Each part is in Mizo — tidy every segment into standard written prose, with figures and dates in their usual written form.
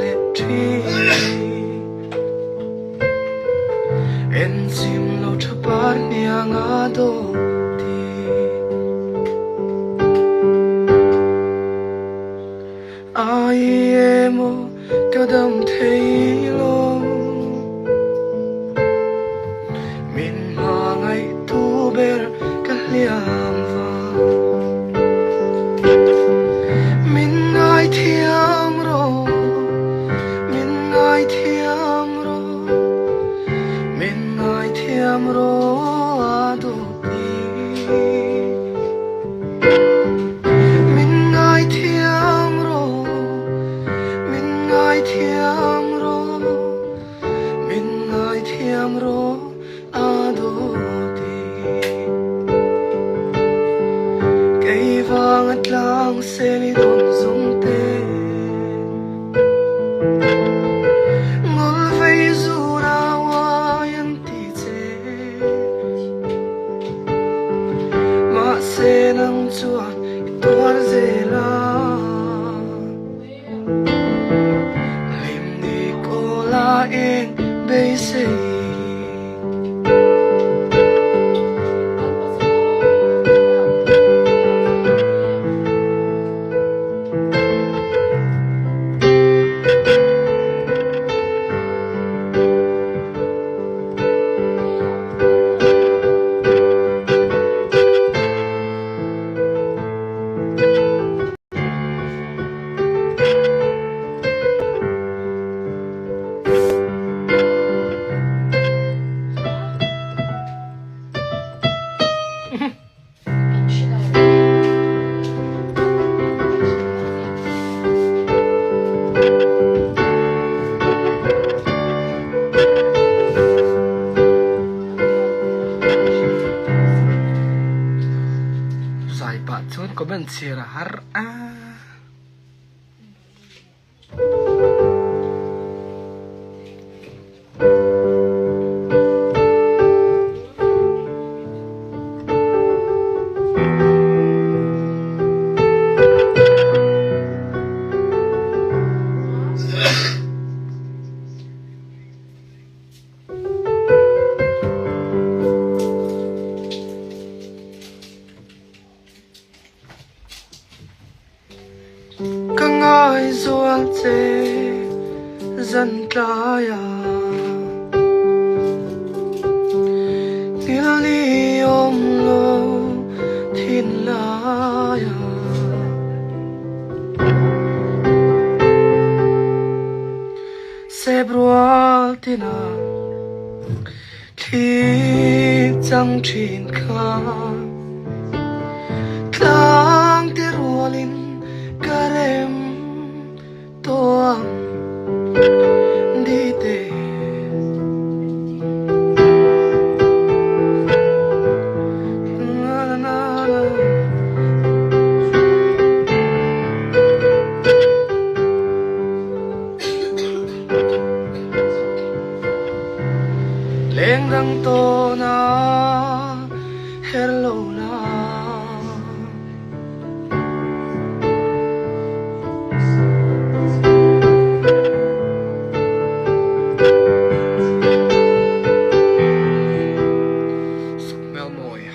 leh thin. En chim lo tha par hniang a dawt ti. Ai emaw ka dam thei lo. Min hmangaih tu ber ka hliam vang. Min ngaithiam rawh, min ngaithiam rawh, min ngaithiam rawh a dawt i. Min ngaithiam rawh, min ngaithiam rawh, min ngaithiam rawh a dawt i. Kei vang a tlang sel i dawn zawng te. Ngol vei zur a uai an ti che. Mahse nang chuan i tuar zel a. Hlim ni kawl a eng beisei. Zai pah chuan comment chhiar a har a. Ka ngaizual che zan tlai ah Thil i awm lo thin lai ah Sep rual tinah Thli chang thin kha tlang te rualin ka rem tawh ang dite. Leng dang tawn a her lo la. Sukmel mawi.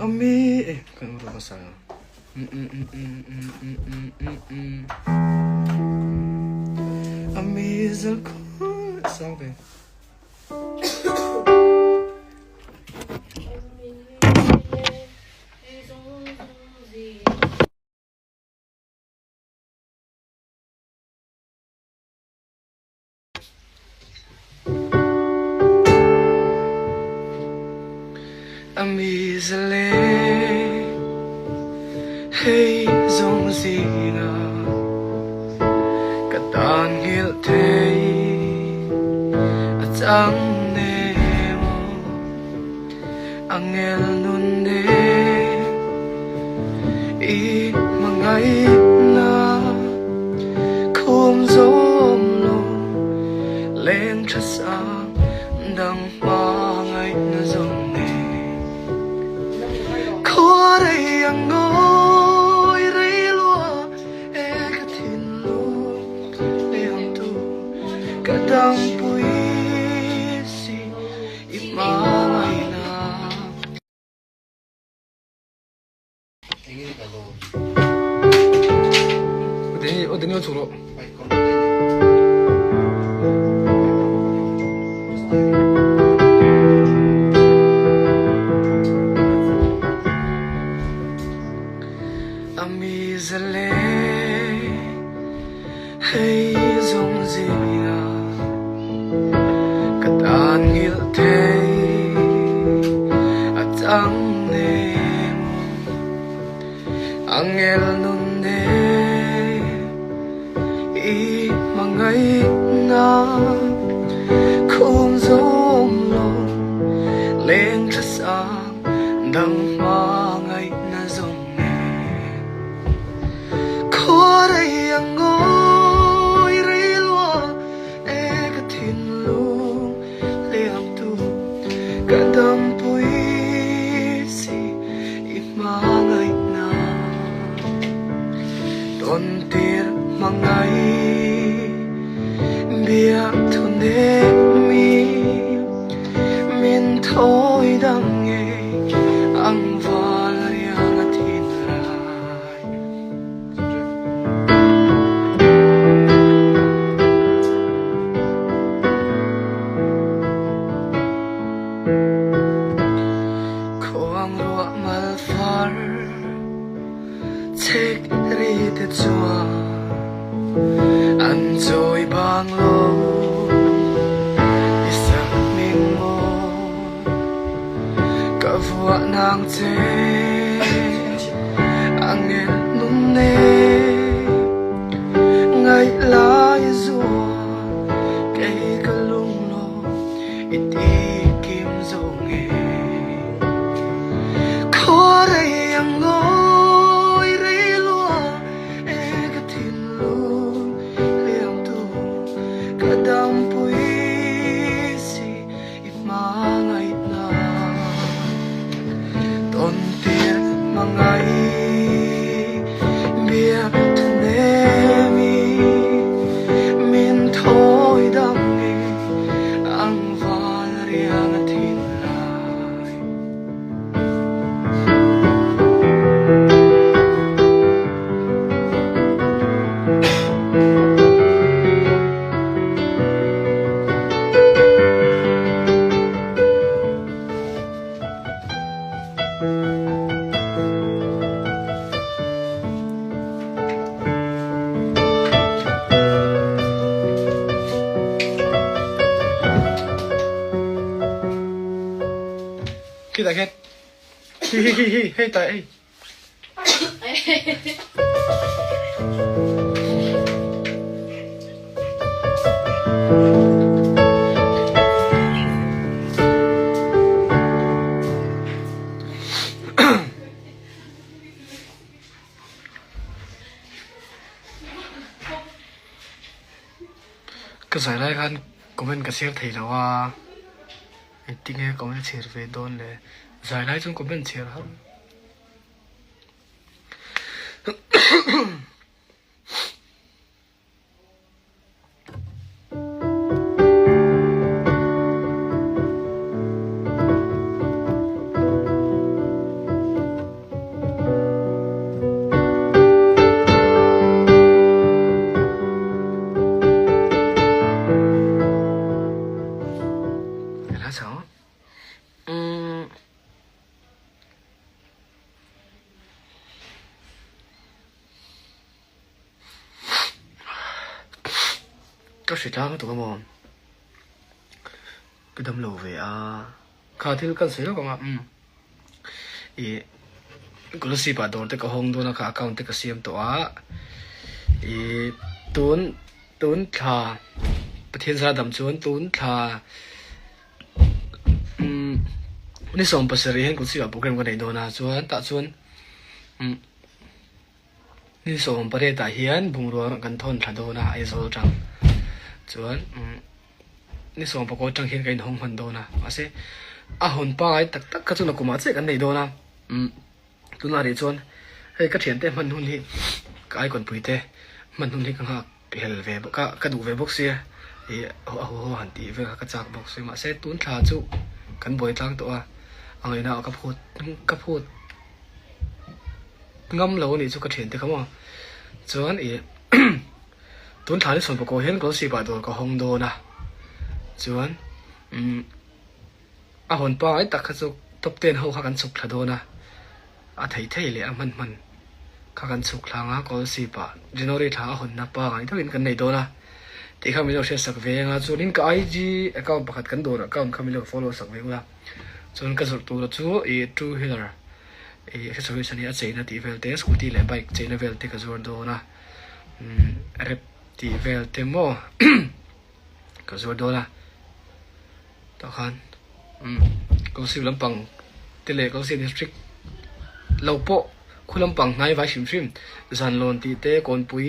Ami eh kan ru hmasa Ami zal khur sang ve. A mi zale hei zawng zingah ka tan hngilh thei a cang ne maw a ngel nun ne i hmangaihnak khum zawm lo leng ṭha sang dang hmangaihna zawng ne khuarei ang ngawi rei lua e ka thinlung liamtu ka dangpui si i hmangaihna. A mi zale hei zawng zingah ka tan hngilh thei a cang nem. Angel nun nen i hmangaihnak khum zawm lo leng ṭha sang dang hmangaihna zawng nen. Khuarei ang ngawi rei lua e ka thinlung hliamtu ka dampui si i hmangaihna tawn tir hmangai biak thu nemi min thawi dang ngei ang val riang a thin lai. Khuang ruah mal far chek ri te chuan an chawi bang lo i sak hming maw ka vuah nang che a ngel nun ne ngaih lai zua kei ka lunglawm i ti kim zo nge khuarei ang ngawi rei lua e ka thinlung hliamtu ka dampui si i hmangaihna tawn tir hmangai biak thnemi min thawi dam nge ang val riang a thin lai. Khitah khian hi hi hi hi hei tah hei. Ka zai lai khan comment ka share thei lo a. Engtin nge comment chhiar ve dawn le? Zai lai chuan comment chhiar har. Ka hre tlang lutuk a maw? Ka dam lo ve a. Kha thil kan sawi lawk ang a, umm. Ih Kolasib ah dawr te ka hawng dawn a kha account te ka siam tawh a. Ih tun tun thla Pathian zara dam chuan tun thla umm ni 17 hian Kolasib ah program ka nei dawn a chuan tah chuan umm Ni 18 ah hian bungrua kan thawn thla dawn a Aizawl atang chuan ni 19 atang hian ka inhawng hman dawn a mahse a hawn pangai tak tak kha chu nakumah chiah kan nei dawn a tunah rih chuan hei ka thiante hman hun hi ka icon pui te hman hun hi ka nghak hel ve bawk a ka duh ve bawk sia ih a haw haw han tih vel kha ka chak bawk sia mahse tun thla chu kan buai tlang tawh a a ngaihna ah ka phut ka phut. Ngam lo anih chu ka thiante kha maw. Chuan ih tun thla ni 19 hian Kolasib ah dawr ka hawng dawn a. Chuan umm a hawn pangai tak kha chu top ten ho kha kan chhuk thla dawn a. A thei thei leh a hman hman kha kan chhuk thla anga Kolasib ah January thla a hawnna pangai deuhin kan nei dawn a. Tih kha min lo hriatsak ve ang a. Chuanin ka IG account pakhat kan dawr account kha min lo follow sak ve ula. Chuan ka zawrh tura chu ih two wheeler ih accessories a nia a cheina tih vel te scooty leh bike cheina vel te ka zuar dawn a umm rep tih vel te maw ka zuar dawn a tah khan umm Kolasib lampang te leh Kolasib district lo pawh khu lampang hnai vai hrim hrim Zanlawn tih te Kawnpui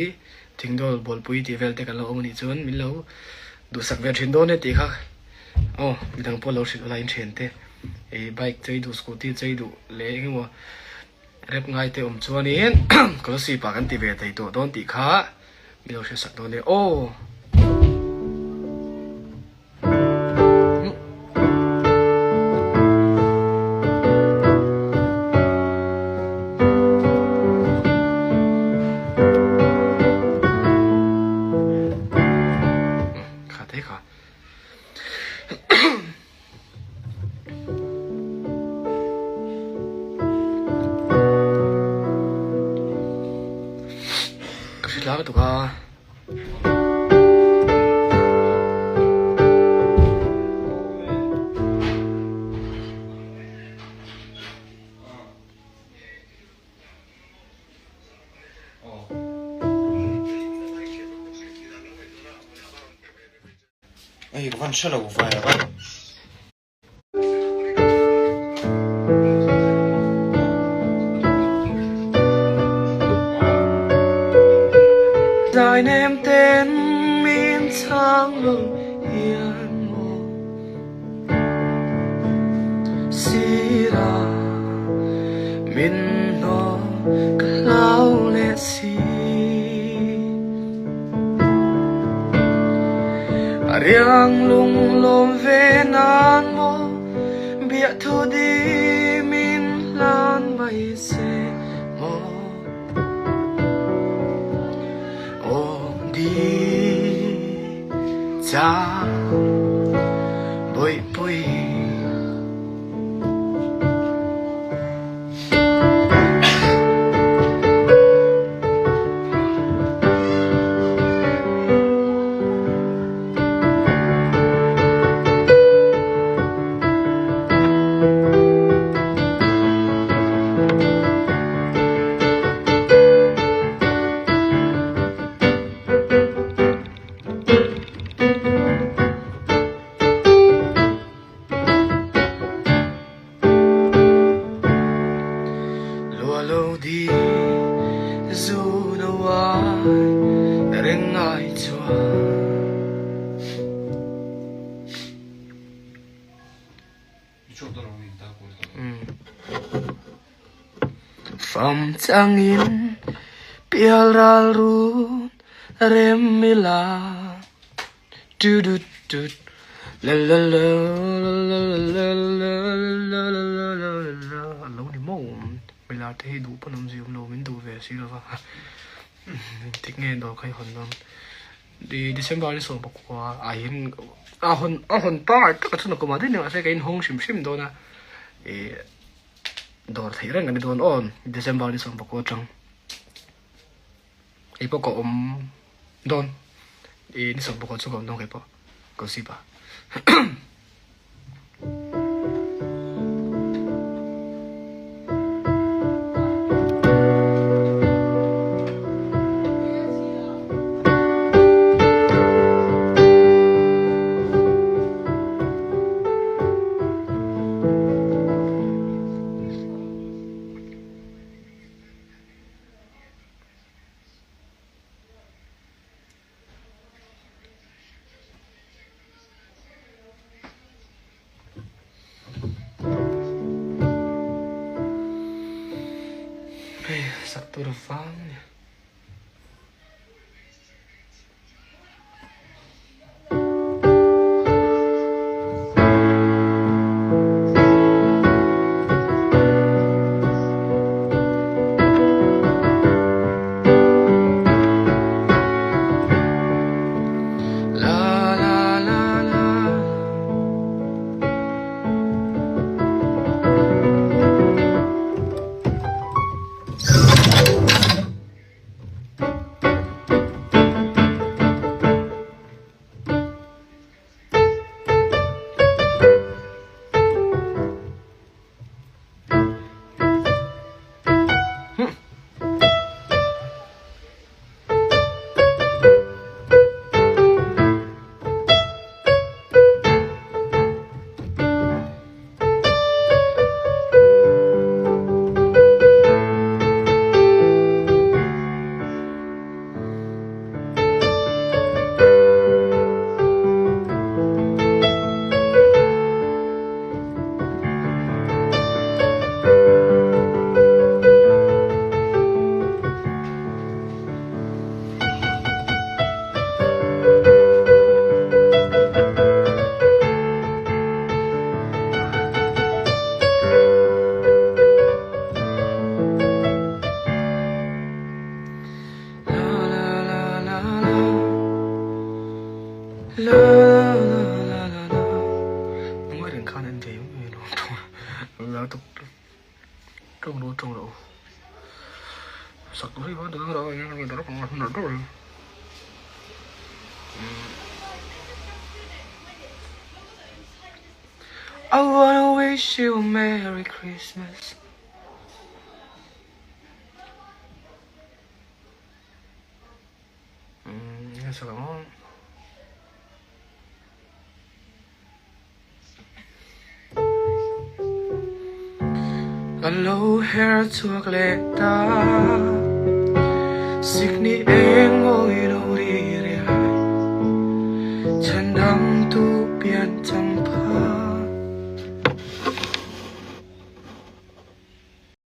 Thingdawl Bualpui tih vel te kan lo awm a nih chuan min lo duhsak ve thin dawn e tih kha. Aw, midang pawh lo hrilh ula in thian te ih bike chei duh scooty chei duh leh eng emaw rep ngai te awm chuanin Kolasib ah kan ti ve thei tawh dawn tih kha mi lo hriatsak dawn nia aw. Kha te kha. Ka hre tlak lutuk a. Hei ka van hre lo ve a. Zai nem ten min chhang lo hian maw Sira min hnaw ka hlau leh si. A riang lung lawm ve nan maw biahthu di min hlan mai se maw Aw di cha bawihpui. Lua lo di zu no ai reng ngai chuan. Fam changin pial ral run rem ila. Tu du tu la la la la la la la la la la a lo ni maw milar te hi duh pawn awm zui awm lo min duh ve si lova engtik nge dawr kha i hawn dawn December ni 19 ah hian a hawn a hawn pangai tak a chhun a kum ah daih ni mahse ka inhawng hrim hrim dawn a ih dawr theih reng a ni dawn aw December ni 19 atang. Kei pawh ka awm dawn. I ni 15 chu ka awm dawn kei pawh Kolasib ah. Hei sak tur vang a ni. La la la la. I wanna wish you a Merry Christmas. Ka lo her chhuak leh ta Sikni eng mawi lo ri riai Chhandam tu pian chang.